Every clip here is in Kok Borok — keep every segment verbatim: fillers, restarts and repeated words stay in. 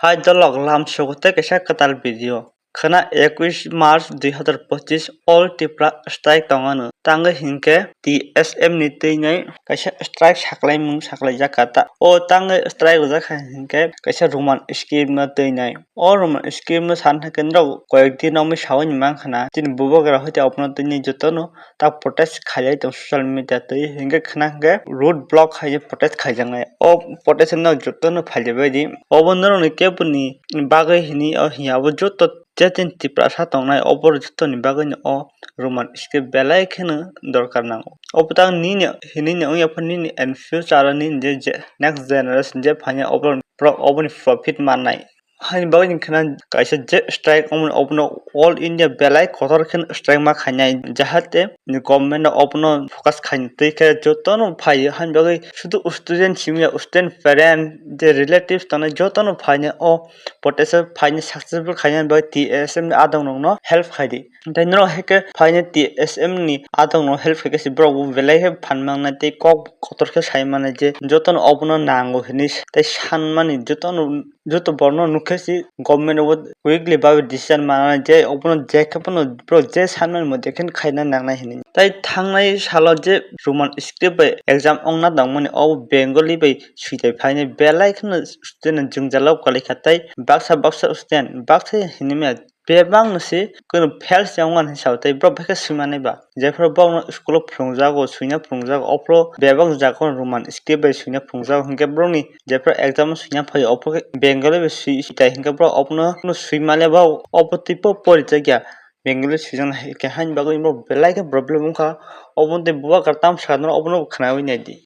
Hai dolok lam sugo tei kaisa kwtal video. Khwna ekush March dui hazar pochis all Tripura strike tongano. Tangwi hinkhe T S M ni twinai kaisa strike saklaimung saklaijak kha ta. O tangwi strike rijak kha hinkhe kaisa Roman script no twinai. O Roman script no san thangkhe norok koyek din romwi sawi ni mankha na. Chini bubagra hoite abono twinai jotono ta protest khailai tong social media twi hinkhe khwna hinkhe road block khai protest khaijaknai. O protest no jotono phailabai di. Obo norokni keboni bagwi hini o hiya abo joto je tin Tiprasa tongnai obo jotoni bagwi no o Roman script belai kheno dorkar nango. Obo tang nini hinui ni wngya phano nini in future o nini je, je next generation je phanya obo borok oboni profit mannai. Haini bagwi wngkha na kaisa je strike omo obono all India belai kotor khe strike ma khainai jahate government no obono focus khaina twi khe jotono phaiyo haini bagwi sudu student simi ya student parent je relatives tongnai jotono phainai o protest o phainai successful khainani bagwi T S M ni adong rokno help khaidi. Tei norok hai khe phainai T S M ni adong rok help khaikhe se borok bo belai khe phan mangnai tei kok kotor khe sai mannai je jotono obono nango hinui tei sanmani jotono joto borokno nukhe se government o weekly babe decision manai je obono je khe phano borok je sanmani mo je khe khaina nangnai hinui. Tei thangnai salo je Roman script bai exam ongna tongmani o Bengali bai suitai phainai belai kheno student jwngjalo kwlaikha tei baksa baksa student baksa hinui maya bebak no se kunu fail se ongmani hinwi sao tei borok bai khe swimani ba. Jephru borokno school o phwrwngjago, swina phwrwngjago, ophru bebak jaga o Roman script bai swina phwrwngjago, hinkhe borokni jephru exam o swina phaio, ophru khe Bengali bai swi, swi tai, hinkhe borok obono, obono swimale ba obo twipo porijakya. Bengali swijak hai khe haini bagwi borok belai khe problem wngkha, obono tei bubagra tamo sakha norok obono khwnaui naidi.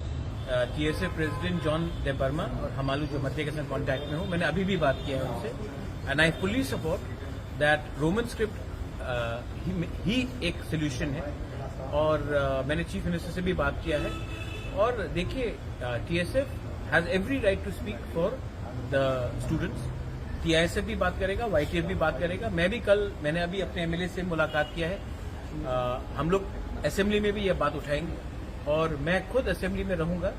TSF president John Debbarma और हमालू जमातिया के साथ कांटेक्ट में हूँ। मैंने अभी भी बात किया है उनसे, and I fully support that Roman script ही एक सोल्यूशन है। और uh, मैंने चीफ मिनिस्टर से भी बात किया है। और देखिए, TSF has every right to speak for the students। टीआईएसएफ भी बात करेगा, वाईटीएफ भी बात करेगा। मैं भी कल, मैंने अभी अपने एमएलए से मुलाकात किया है। Uh, हम लोग असेंबली में भी ये बात उठाएंगे और मैं खुद असेंबली में रहूंगा,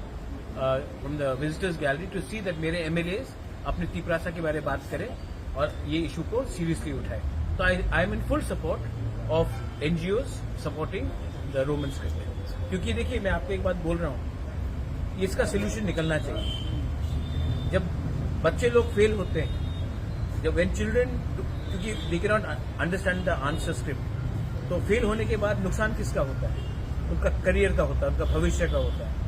from the visitors gallery, to see that मेरे एमएलएस अपने तिपरासा के बारे में बात करें और ये इशू को सीरियसली उठाएं। तो I am in full support of NGOs supporting the Roman script। क्योंकि देखिए, मैं आपको एक बात बोल रहा हूँ, इसका सोल्यूशन निकलना चाहिए। जब बच्चे लोग फेल होते हैं, जब when children, क्योंकि they cannot understand the answer script, तो फेल होने के बाद नुकसान किसका होता है? उनका करियर का होता है, उनका भविष्य का होता है।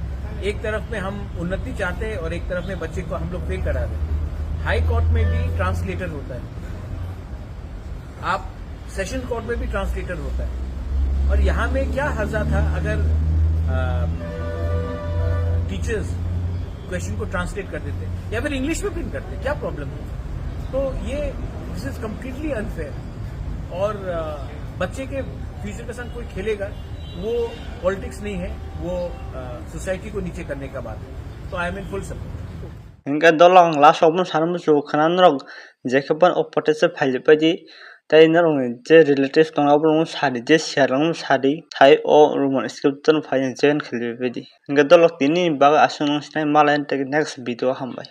एक तरफ में हम उन्नति चाहते हैं और एक तरफ में बच्चे को हम लोग फेल करा रहे हैं। हाई कोर्ट में भी ट्रांसलेटर होता है, आप सेशन कोर्ट में भी ट्रांसलेटर होता है। और यहाँ में क्या हर्जा था अगर टीचर्स क्वेश्चन को ट्रांसलेट कर देते या फिर इंग्लिश में प्रिंट करते, क्या प्रॉब्लम है? तो ये, this is completely unfair। और uh, बच्चे के फ्यूचर के साथ कोई खेलेगा, वो पॉलिटिक्स नहीं है, वो सोसाइटी को नीचे करने का बात है। तो I am in full support। Hinkhe dolong last o obono sanwi muchungo khwna norok je khe phano o protest o phailabaidi tei norokni je relatives tongo oborokno sadi je sir rokno sadi sai o Roman script no phaina join khailabaidi. Hinkhe dolok tini bagwi aswk nung sinai malai tei next video o hambai.